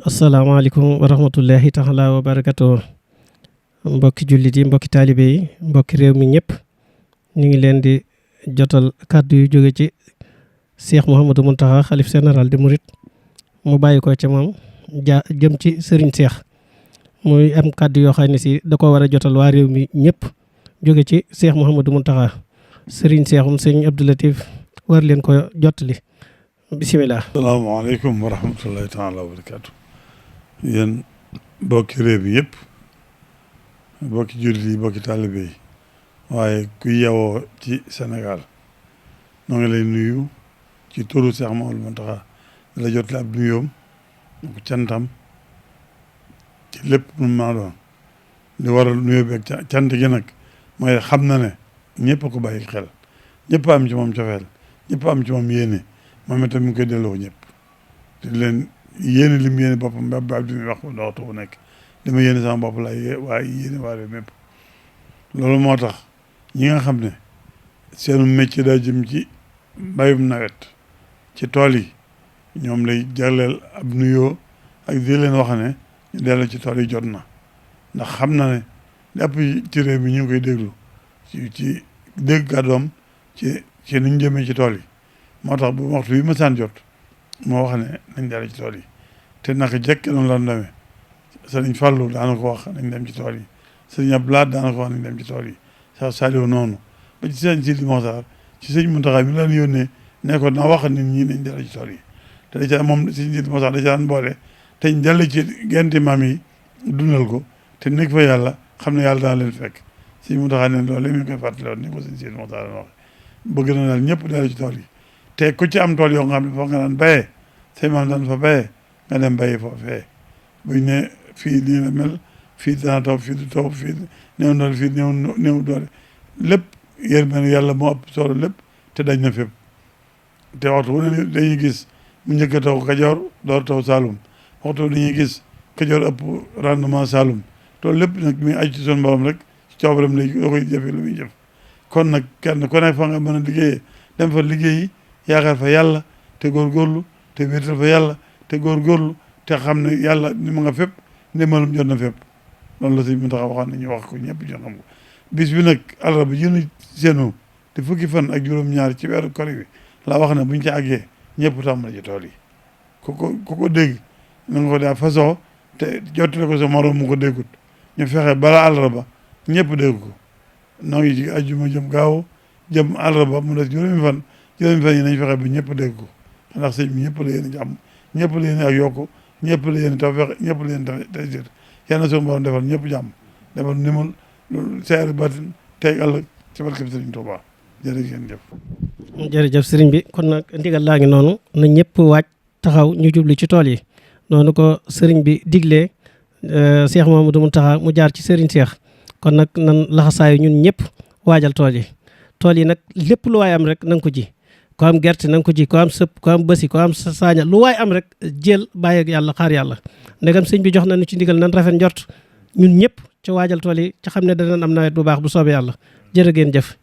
asalaamaaleykum wa rahmatullahi taala wa barakatuh mbokki jullit yi mbokki taalibe yi mbokki réew mi ñëpp ñu ngi leen di jotal kàddu yu jóge ci Cheikh Mouhamadou Mountakha xalif général de Mouride mu bàyyi ko ca moom jëm ci Serigne Cheikh muy am kàddu yoo xam ne si da ko war a jotal waa réew mi ñëpp jóge ci Cheikh Mouhamadou Mountakha Serigne Cheikhum Serigne Abdou Latif war leen ko jottali bisimilah. asalaamaaleykum wa rahmatullahi taala wa barakatu yéen bokki réew mi yëpp bokki jullit yi bokki taalibe yi waaye ku yewoo ci Sénégal noo ngi lay nuyu ci turu Cheikh Mouhamadou Mountakha di la jotale ab nuyoom ko cantam ci lépp mun maa doon li waral nuyoo bi ak cant gi nag mooy xam na ne ñëpp a ko bàyyi xel ñëpp am ci moom cofeel ñëpp am ci moom yéene moom itam mi ngi koy delloo ñëpp di leen yéene li mu yéene boppam ba di wax waxtu bu nekk li ma yéene sama bopp laay waaye yéene waa réew mépp loolu moo tax ñi nga xam ne seenu métier daa jëm ci mbayum nawet ci tool yi ñoom lay jagleel ab nuyoo ak di leen wax ne ñu dellu ci tool yi jot na ndax xam na ne lépp ci réew mi ñu ngi koy déglu ci dégg kàddoom ci ni ñu jëmee ci tool yi moo tax bu waxtu bi ma saan jot moo wax ne nañ dellu ci tool yi te naka jekk noonu la demee sëriñ Fallou daana ko wax nañ dem ci tool yi sëriñ Abdoulaye daana ko wax nañ dem ci tool yi sa Saliou noonu ba ci sëriñ Sidi Mokhtar ci sëriñ Mountakha mi leen yónnee ne ko na wax nit ñi nañ dellu ci tool yi te da ca moom sëriñ Sidi Mokhtar da ca daan boole te ñu dellu ci genti maam yi dundal ko te nekk fa yàlla xam ne yàlla dana leen fekk sëriñ Mountakha ne loolu mi ngi koy fàttali woon ni ko sëriñ Sidi Mokhtar wax bëgg na daal ñëpp dellu ci tool yi te ku ci am tool yoo nga xam ne foofu nga daan béyee say maam daan fa béyee nga dem béyi foofee buñ ne fii nii la mel fii dana taw fii du taw fii néew doole fii néew doole lépp yéen mel yàlla moo ëpp solo lépp te dañ na fépp te waxtu wu ne dañuy gis mu njëkk a taw Kajoor door taw Saalum waxtu dañuy gis Kajoor ëpp rendement Saalum loolu lépp nag mi ngi aju ci son borom rek ci coobaram lay doo koy jëfee lu muy jëf kon nag kenn ku nekk fa nga mën a liggéeyee dem fa liggéeyi yaakaar fa yàlla te góorgóorlu te wéetal fa yàlla te góorgóorlu te xam ne yàlla ni ma nga fépp ndimbalum jot na fépp loolu la sëñ bi tax waxoon nañu wax ko ñëpp ñu xam ko bis bi nag àllarba jënu seenu te fukki fan ak juróom-ñaar ci weeru kori bi laa wax ne buñ ci àggee ñëpp tàmbali ci tool yi ku ko dégg na nga ko daa façon te jottale ko sa morom mu ko déggut ñu fexe bala àllarba ñëpp dégg ko noo ngi ci ajjuma jëm gaaw jëm àllarba mu des juróomi fan yi nañ fexe bi ñëpp dégg ko ndax sëñ bi ñëpp la yéen jàmm ñëpp la yéen ak yokku ñëpp la yéen tawfeex ñëpp la yéen taysiir yal na suñu borom defal ñëpp jàmm defal nimal loolu seeri batin tey ëllëg ci barkeb Sëriñ Tuubaa jërëjëf sëriñ bi kon nag ndigal laa ngi noonu na ñëpp waaj taxaw ñu jublu ci tool yi noonu ko sëriñ bi diglee Cheikh Mouhamadou Mountakha mu jaar ci sëriñ Cheikh kon nag nan laxasaayu ñun ñëpp waajal tool yi nag lépp lu waay am rek na nga ko ji ko am gerte na nga ko ji ko am sëpp ko am bësi ko am saaña lu waay am rek jël bàyyi ak yàlla xaar yàlla ndegam sëñ bi jox nañu ci ndigal nan rafet njort ñun ñëpp ci waajal tool yi ci xam ne danañ am nawet bu baax bu soobee yàlla jërë ngeen jëf